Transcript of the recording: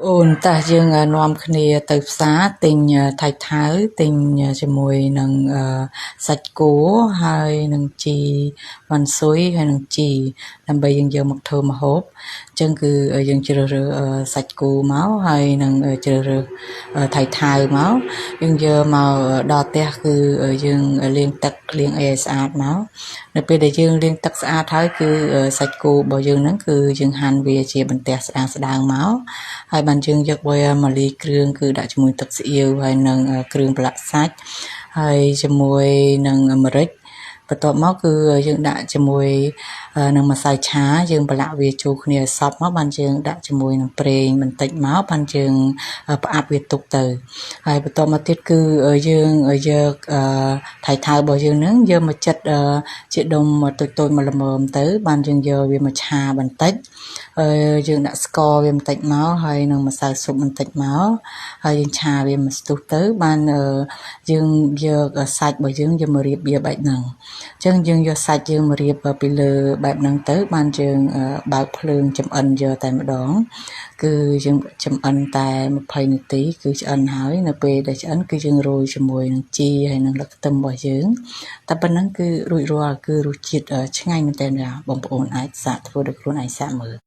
អូនតើយើងនាំគ្នាទៅផ្សារទិញថៃថៅទិញជាមួយនឹងសាច់គោហើយនឹងជីវ៉ាន់ស៊ុយហើយនឹងជីដើម្បីយើងយកមកធ្វើម្ហូបអញ្ចឹងគឺយើងជ្រើសរើសសាច់គោមកហើយនឹងជ្រើសរើសថៃថៅមកយើងយកមកដល់ផ្ទះគឺយើងលាងទឹកលាងអីឲ្យស្អាតមកនៅពេលដែលយើងលាងទឹកស្អាតហើយគឺសាច់គោរបស់យើងហ្នឹងគឺយើងហាន់វាជាបន្ទះស្ដើងស្ដើងមកហើយបានយើងយកវាមកលាយគ្រឿងគឺដាក់ជាមួយទឹកស៊ីអ៊ីវហើយនិងគ្រឿងប្រឡាក់សាច់ហើយជាមួយនឹងម្រេចបន្ទាប់មកគឺយើងដាក់ជាមួយនឹងម្សៅឆាយើងប្រឡាក់វាចូលគ្នាឲ្យសព្វមកបានយើងដាក់ជាមួយនឹងប្រេងបន្តិចមកបានយើងផ្អាប់វាទុកទៅហើយបន្ទាប់មកទៀតគឺយើងយកថៃថៅរបស់យើងហ្នឹងយកមកចិតជាដុំតូចៗមកល្មមទៅបានយើងយកវាមកឆាបន្តិចយើងដាក់ស្ករវាបន្តិចមកហើយនឹងម្សៅស៊ុបបន្តិចមកហើយយើងឆាវាមួយស្ទុះទៅបានយើងយកសាច់របស់យើងយកមករៀបវាបែបហ្នឹងអញ្ចឹងយើងយកសាច់យើងមករៀបពីលើបែបហ្នឹងទៅបានយើងបើកភ្លើងចំអិនយកតែម្ដងគឺយើងចំអិនតែ20នាទីគឺឆ្អិនហើយនៅពេលដែលឆ្អិនគឺយើងរោយជាមួយនឹងជីហើយនឹងស្លឹកខ្ទឹមរបស់យើងតែប៉ុណ្ណឹងគឺរួចរាល់គឺរសជាតិឆ្ងាញ់មែនទែនបងប្អូនអាចសាកធ្វើដោយខ្លួនឯងសាកមើល។